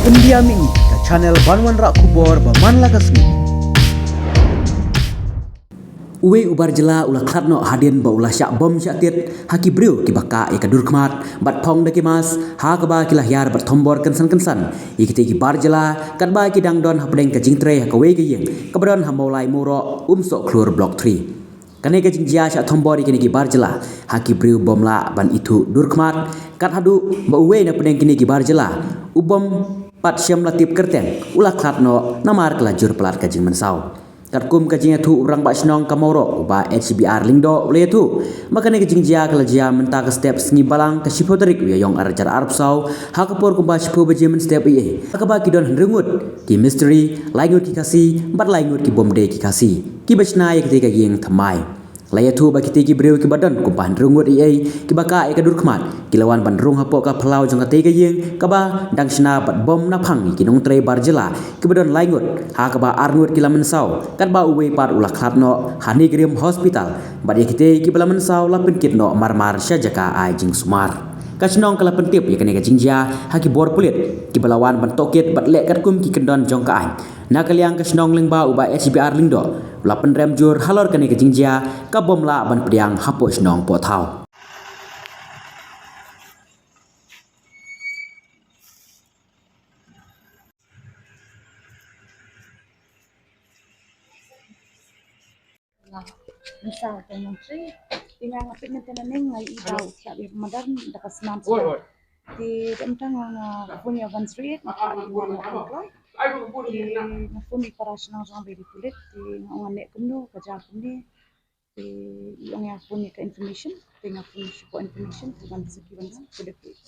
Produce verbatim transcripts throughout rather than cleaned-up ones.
India Mini, ka channel ban wanrah khubor ba man la ka sngi. Uwei u bar jylla u la khlad noh hadien ba u la shah bom shah tied ha ki briew kiba kah ïa ka dur khmat bad phong da ki mask, ha kaba ki la hiar bad thombor kynsan kynsan ïa kitei ki bar jylla katba ki dang don hapdeng ka jingtrei ha kawei ka ïing kaba don ha Mawlai Mawroh, Umsohkhlur Block three. Kane ka jingjia shah thombor ïa kine ki bar jylla ha ki briew bym lah ban ithuh dur khmat, kat haduh ba uwei na pdeng kine ki bar jylla u bom pat shym la tip kyrteng, u la khlad noh namar ka la jur palat ka jingmynsaw. Katkum ka jingïathuh u rangbah shnong ka Mawroh, u Bah H B R Lyngdoh, u la ïathuh ba kane ka jingjia ka la jia mynta ka step sngi Balang, ka shiphew tarik u Ïaïong arhajar arphew saw, ha ka por kumba shiphew baje mynstep eiei, ha kaba ki don hynriew ngut ki mistri, lai ngut ki Khasi bad lai ngut ki bym dei ki Khasi kiba shna ïa katei ka ïing thymmai. La ïathuh ba kitei ki briew kiba don kumba hynriew ngut eiei kiba kah ïa ka dur khmat ki la wan ban rung hapoh ka phyllaw jong katei ka ïing kaba dang shna bad bom naphang ïa ki nongtrei bar jylla kiba don lai ngut, ha kaba ar ngut ki la mynsaw, katba uwei pat u la khlad noh ha NEIGRIHMS Hospital, bad ïa kitei kiba la mynsaw la pynkit noh marmar sha jaka ai jingsumar. Ka shnong ka la pyntip ïa kane ka jingjia ha ki bor pulit kiba la wan ban tohkit bad leh katkum ki kyndon jong ka aiñ. Na ka liang ka shnong lyngba, u Bah H B R Lyngdoh u la pynrem jur halor kane ka jingjia ka bym lah ban pdiang hapoh shnong poh thaw. Nga mynsaw ka nongtrei. Te nga, nga peit mynta nangne nga ïohi ba u shah beh madan da ka snam sha. Te da mynta nga, nga phone ïa one zero eight, nga phone ïa one zero eight. Te nga phone ïa para shnong jong nga ba dei pulit. Te nga ong nga neh kumno, ka jia kumne. Te i ong ïa phone ïa ka information. Te nga phone sha ka information. Te ban saki ban saki da pulit.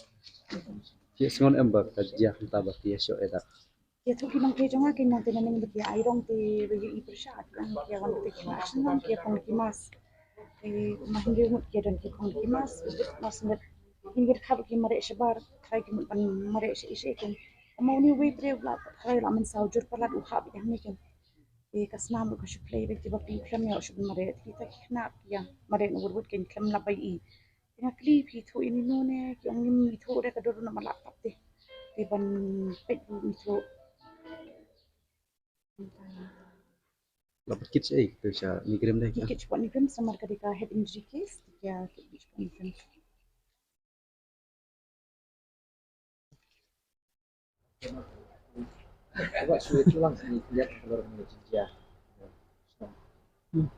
Phi sngew em ba ka jia kumta ba phi ïa shoh ïa da? Ïathuh ki nongtrei jong nga, ki nongtrei nangne ba ki ïa ai rong te ba ïohi pyrshah, ki ong ki ïa wan te ki ïa shna ki ïa phong ki mask. Te ma hynriew ngut ki ïa don ki phong ki mask, mask ngut. Ki ngut khat ki mareh shabar, trai ki mut ban mareh sha ïing sha ïing. Ama une uwei briew la trai la mynsaw jur palat u hap ïa hangne ken. Te ka snam ruh ka shu plie ba kiba phi khlem ïa shu mareh, kita ki khynnah ki ïa mareh na wut wut ken khlem lap ba ïohi. Te nga kylli phi ithuh ïa nino ne, ki ong ngim ithuh re, ka dur na ma laptop te. Te ban peit ruh ngim ithuh. La pynkit shaei, to sha NEIGRIHMS de? Ki kit shapoh NEIGRIHMS, namar ka dei ka head injury case, te ki kit shapoh NEIGRIHMS. Hmm.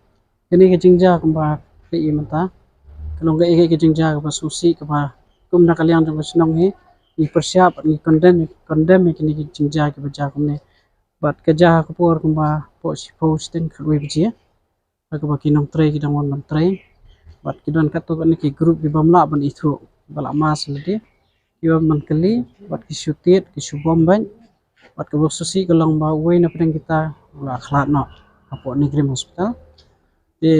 Kane ka jingjia kumba phi ïohi mynta ka long kaei kaei ka jingjia kaba sngewsih kaba kum na ka liang jong ka shnong hi ngi pyrshah bad ngi condemn, condemn ïa kine ki jingjia kiba jia kumne. Bad ka jia ha ka por kumba poh shiphew shiteng khatwei baje. Ha kaba ki nongtrei ki dang wan ban trei. Bad ki don katto katne ki group ki bym lah ban ithuh, ba la mask lade. Ki wan ban kylli, bad ki shu tied, ki shu bom bad. Bad kaba sngewsih ka long ba uwei na pdeng kita u la khlad noh hapoh NEIGRIHMS Hospital. Te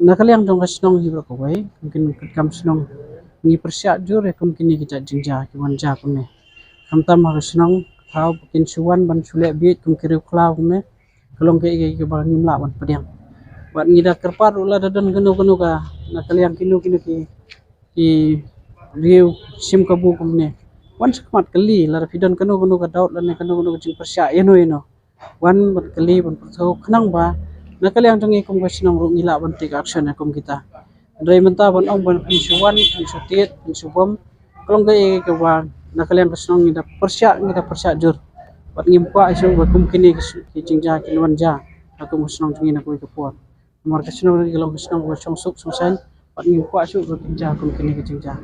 na ka liang jong ka shnong hi baroh kawei, kum kine ki kam shnong ngi pyrshah jur ïa kum kine ki jait jingjia ki wan jia kumne. Khamtam ha ka shnong thaw ba kin shu wan ban shu leh bieit kum ki riew khlaw kumne. Ka long kaei kaei kaba ngim lah ban pdiang. Bad ngi da kyrpad ruh lada don kano kano ka, na ka liang kino kino ki, ki riew shim kabu kumne, wan shakhmat kylli, lada phi don kano kano ka doubt lane kano kano ka jingpyrshah ïano ïano, wan ban kylli ban pyrthuh khnang ba na ka liang jong ngi kum ka shnong ruh ngi lah ban take action ïa kum kita. Hynrei mynta ban ong ban phin shu wan, phin shu tied, phin shu bom, ka long kaei kaba na ka liang ka shnong ngi da pyrshah, ngi da pyrshah jur. Bad ngim kwah shuh ba kum kine ki shu-, ki jingjia kin wan jia ha kum ka shnong jong ngi na kawei ka por. Namar ka shnong ka long ka shnong kaba shong suk shong saiñ, bad ngim kwah shuh ba kin jia kum kine ki jingjia.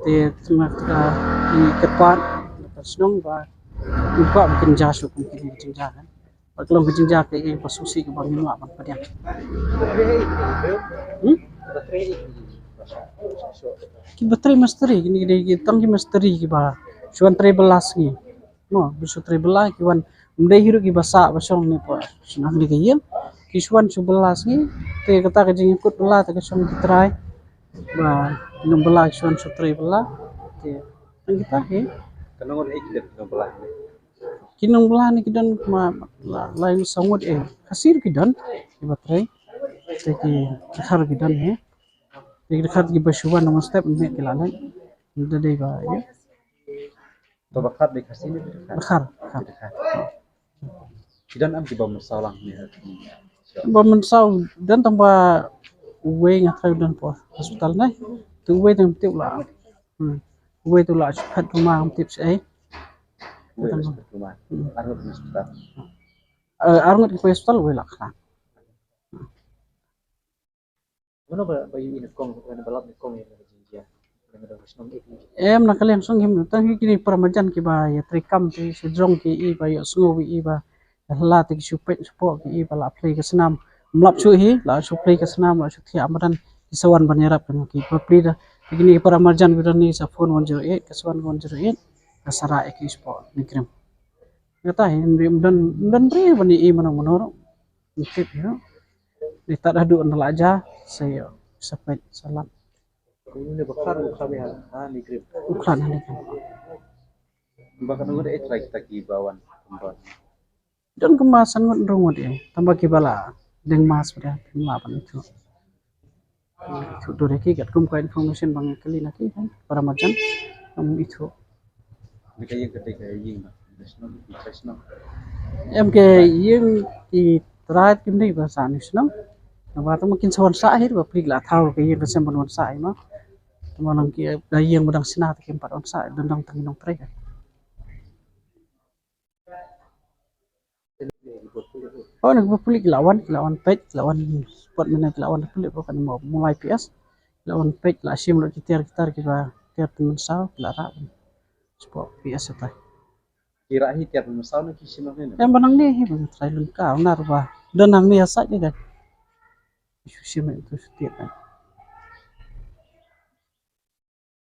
Te te ma ka ngi kyrpad ka shnong ba ngim kwah ba kin jia shuh kum kine ki jingjia kan. Bad ka long ka jingjia kaei kaba sngewsih kaba ngim lah ban pdiang. Hmm? Kiba trei mistri, kine ki dei tang ki mistri kiba shu wan trei bylla sngi. Mo, ba shu trei bylla ki wan, ym dei hi ruh kiba sah ba shong ne pa shnong ne ka ïing. Ki shu wan shu bylla sngi, te kata ka jingkut bylla te ka shong ki trai ba ki nong bylla ki shu wan shu trei bylla. Te tang kita hi. Ka nong ei ki dei ki nong bylla ne? Ki nong bylla ne ki don ma la, lai saw ngut eh. Khasi ruh ki don kiba trei. Te ki dkhar ki don hi. Te ki dkhar kiba shu wan nong step ne ki la leh. Nda dei ba ïa. To ba khat de Khasi ne ba Dkhar? Dkhar, Dkhar. Dkhar. Ki don em kiba mynsaw lang ne? Ba mynsaw don tang ba uwei nga trai don po hospital ne. Tu uwei tang tip la. Hmm. Uwei tu la shu phet tu ma tip sei. Uwei la shu phet tu ma. Hmm. Arngut hospital. Eh, arngut ki hospital uwei la khana. Mano ba ba yu ina kong ba na balat ni kong ina jinjia. Em na kaliang song him tang hi kini para marjan ki ba ya trikam ti si jong ki i ba ya sngo i ba ya hla ti ki supet supo ki i ba la play ka snam mlap su hi la su play ka snam la su thia madan ki sawan ban yarap kan ki ba play da kini para marjan ki ni sa phone one zero eight ka sawan one zero eight ka sara e ki supo ni krim. Kata hi mdan mdan bri bani i mano mano. Tip ïa. Ni tad haduh na la ja sa ïa sa peit sa lap. Ini ba khlad u khlad ha ni grip. U khlad ha ni grip. Ba ka ngut e trai kita ki ba wan kumba. Don kumba san ngut rung ngut ïa. Tang ba ki ba la deng mas ba deng ma ban itu. Itu dore ki kat kum ka information ba nga kylli na ki kan para marjan. Kum itu. Ni ka ïing ka dei ka ïing ba. National, national. Em ke ïing i tribe kim dei ba sa national. Naba tang ma kin sa wan sa hi ba plik la thaw ke ïing ka sem ban wan sa hi ma. Tang ma nang ki da ïing ba dang sna ta kim pat wan sa dang dang tang nong trei ka. Oh, na ba plik la wan, la wan pek, la wan spot mena la wan plik ba kan mo mulai P S. La wan pek la sim lo ki tiar ki tar ki ba tiar temen saw la ra. Spot P S ta. Kira hi tiar temen saw na ki sim lo ni. Em ba nang ni hi ba trai lun ka nar ba. Dan nang ni asa ki kan. Isu sim lo tu setiap kan.